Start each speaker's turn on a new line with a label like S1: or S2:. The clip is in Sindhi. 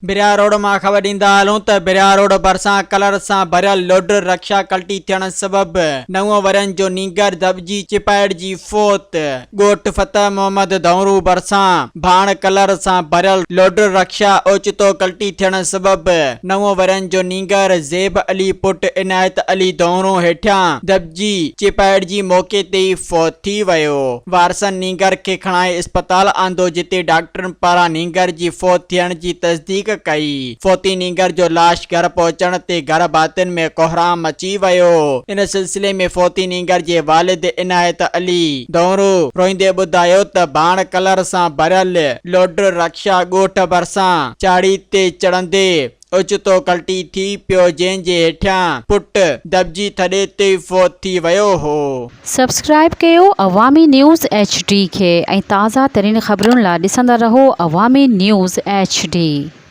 S1: بريا روڊ مان خبر ڏيندا هلون ته بريا روڊ ڀرسان ڪلر سان ڀريل لوڊر رڪشا ڪلٽي ٿيڻ سبب نو ورهين جو نينگر دٻجي چپائڙجي فوت، ڳوٺ فتح محمد ڌنئورو ڀرسان ڀاڻ ڪلر سان ڀريل لوڊر رڪشا اوچتو ڪلٽي ٿيڻ سبب نو ورهين جو نينگر زيب علي پٽ عنايت علي ڌنئورو هيٺيان دٻجي چپائڙجي موقعي تي ئي فوت ٿي ويو. وارثن نينگر کي کڻائي اسپتال آندو جتي ڊاڪٽرن پاران نينگر جي فوت ٿيڻ جي تصديق ڪئي. فوتي نينگر جو لاش گهر پهچڻ تي گهر ڀاتين ۾ ڪهرام مچي ويو. ان سلسلي ۾ فوتي نينگر جي والد عنايت علي ڌونرو روئيندي ٻڌايو ته ڀاڻ ڪلر سان ڀريل لوڊر رڪشا ڳوٺ ڀرسان چاڙهي تي چڙهندي اوچتو ڪلٽي ٿي پيو جنهن جي هيٺيان پٽ دٻجي ٿڏي تي فوت ٿي ويو هو.
S2: سبسڪرائيب ڪيو عوامي نيوز ايڇ ڊي کي ۽ تازه ترين خبرن لا ڏسندا رهو عوامي نيوز ايڇ ڊي.